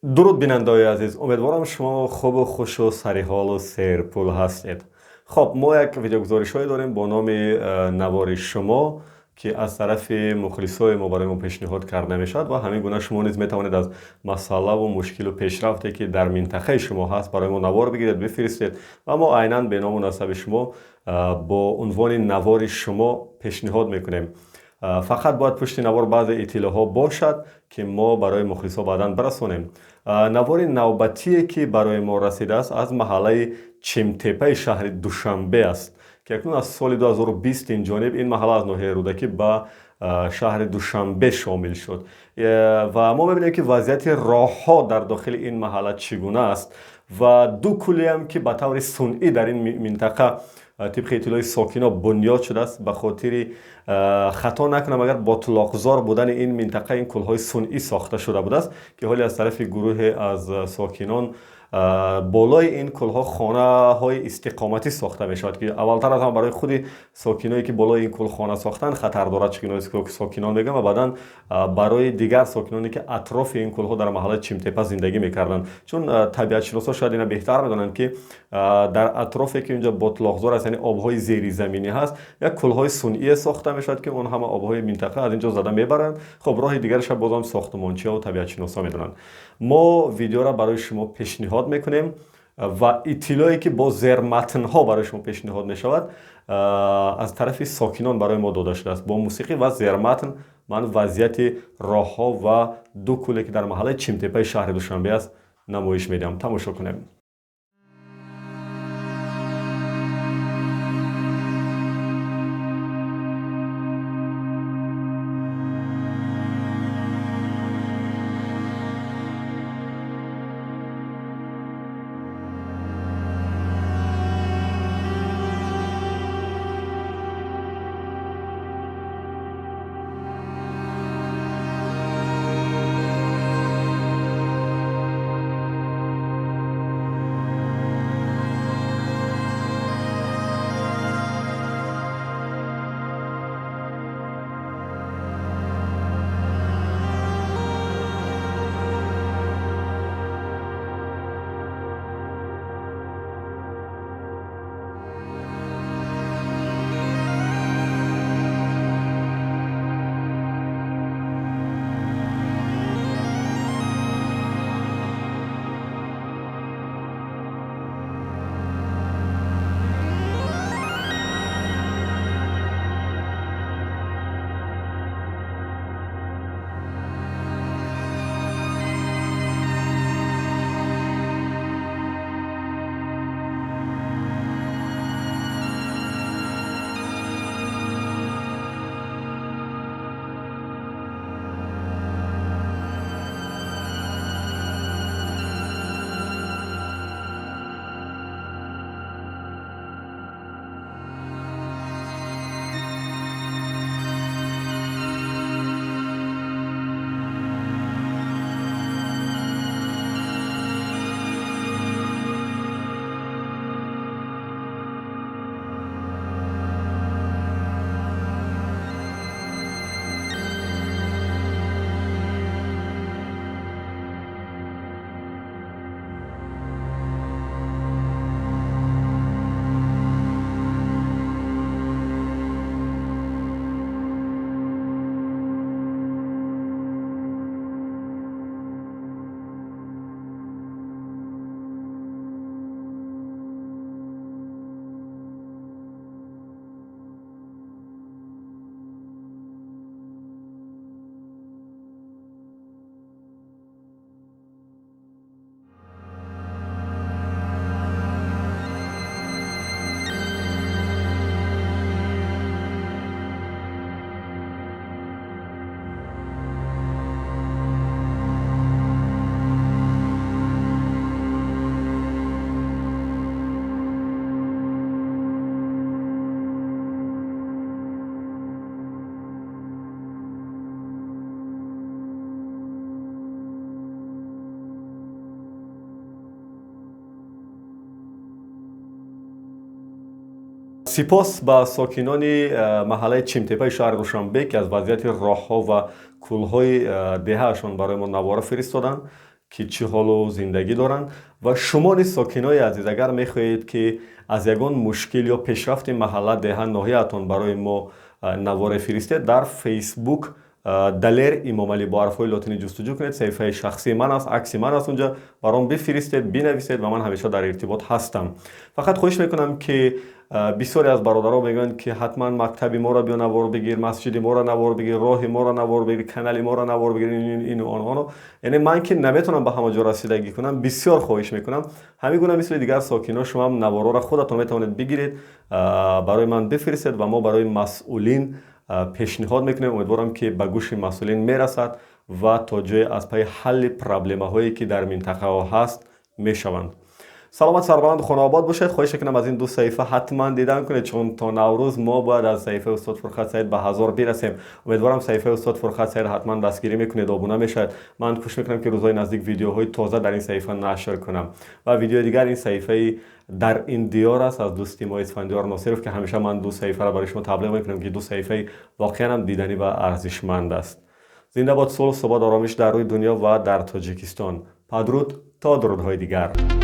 Дуруд, бинандаҳои азиз! Умедворам, шумо хубу хушу сариҳолу серпул ҳастед. Хоб, мо як видеогузоришҳое дорем бо номи «Навори шумо», ки аз тарафи мухлисои мо барои мо пешниҳод карда мешавад, ва ҳамин гуна шумо низ метавонед аз масъалаву мушкилу пешрафте, ки дар минтақаи шумо ҳаст, барои мо навор бигиред, бифиристед ва мо айнан бе ному насаби шумо бо унвони «Навори шумо» пешниҳод мекунем. Фақат бояд пушти навор баъзе иттилоъҳо бошад, ки мо барои мухлисҳо баъдан бирасонем. Навори навбатие, ки барои мо расидааст, аз маҳаллаи Чимтепаи шаҳри Душанбе аст, ки акнун аз соли 2020 ин ҷониб ин маҳалла аз ноҳияи Рӯдакӣ ба шаҳри Душанбе шомил шуд. Ва мо мебинем, ки вазъияти роҳҳо дар дохили ин маҳалла чӣ гуна аст ва ду кӯлеам, ки ба таври сунъӣ дар ин минтақа тибқи иттилои сокино бунёд шудааст, ба хотири, хато накунам агар, ботлоқзор будани ин минтақа ин кӯлҳои сунъӣ сохта шуда будааст, ки ҳоле аз тарафи гурӯҳе аз сокинон болои ин кӯлҳо хонаҳои истиқоматӣ сохта мешавад, ки аввалтар аз ҳама барои худи сокиное, ки болои ин кӯл хона сохтанд, хатар дорад, чӣ сокинон мегӯям, ва баъдан барои дигар сокиноне, ки атрофи ин кӯлҳо дар маҳаллаи Чимтепа зиндагӣ мекарданд, чун табиатшиносҳо шояд ина беҳтар медонанд, ки дар атрофе, ки инҷо ботлоқзор аст, яъне обҳои зеризаминӣ ҳаст, як кӯлҳои сунъие сохта мешавад, ки он ҳама обҳои минтақа аз инҷо зада мебаранд. Хоб, роҳи дигараша бозам сохтмончиҳо табиатшиносҳо медонанд. Мо видеоро барои шумо пешниҳод мекунем ва иттилоъе, ки бо зерматнҳо барои шумо пешниҳод мешавад, аз тарафи сокинон барои мо дода шудааст. Бо мусиқӣ ва зерматн ман вазъияти роҳҳо ва ду кӯле, ки дар маҳаллаи Чимтепаи шаҳри Душанбе аст, намоиш медиҳам. Тамошо кунем. Сипос ба сокинони маҳаллаи Чимтепаи шаҳри Душанбе, ки аз вазъияти роҳҳо ва кӯлҳои деҳаашон барои мо навора фиристоданд. Ки чӣ ҳолу зиндагӣ доранд. Ва шумо низ, сокинои азиз, агар мехоҳед, ки аз ягон мушкил ё пешрафти маҳалла, деҳа, ноҳияатон барои мо наворе фиристед, дар Фейсбук Далер Имомалӣ бо ҳарфҳои лотинӣ ҷустуҷӯ кунед. Саҳифаи шахсии ман аст, акси ман аст унҷа. Баром бифиристед, бинависед ва ман ҳамеша дар иртибот ҳастам. Фақат хоҳиш мекунам, ки бисёре аз бародарон мегӯянд, ки ҳатман мактаби моро биё навор бигир, масҷиди моро навор бигир, роҳи моро навор бигир, канали моро навор бигир, ину ону. Яъне ман ки наметавонам ба ҳама ҷо расидагӣ кунам. Бисёр хоҳиш мекунам, ҳамин гуна мисли дигар сокино шумоам наворҳоро худатон метавонед бигиред, барои ман бифиристед ва мо барои масъулин пешниҳод мекунем. Умедворам, ки ба гӯши масъулин мерасад ва то ҷое аз пайи ҳалли проблемаҳое, ки дар минтақаҳо ҳаст, мешаванд. Саломат, сарбаланду хонаобод бошед. Хоҳиш мекунам, аз ин ду саҳифа ҳатман дидан кунед, чун то Наврӯз мо бояд аз саҳифаи устод Фурқат Саид ба 1000 бирасем. Умедворам, саҳифаи устод Фурқат Саид ҳатман дастгирӣ мекунед, обуна мешавед. Ман кӯшиш мекунам, ки рӯзҳои наздик видеоҳои тоза дар ин саҳифа нашр кунам. Ва видеои дигар ин саҳифаи «Дар ин диёр» аст аз дӯсти мо Исфандиёр Носиров, ки ҳамеша ман ду саҳифаро барои шумо таблиғ мекунам, ки ду саҳифаи воқеан ҳам диданӣ ва арзишманд аст. Зинда бод сулҳ, субот, оромиш дар рӯи дунё ва дар Тоҷикистон. Падруд, то дурудҳои дигар.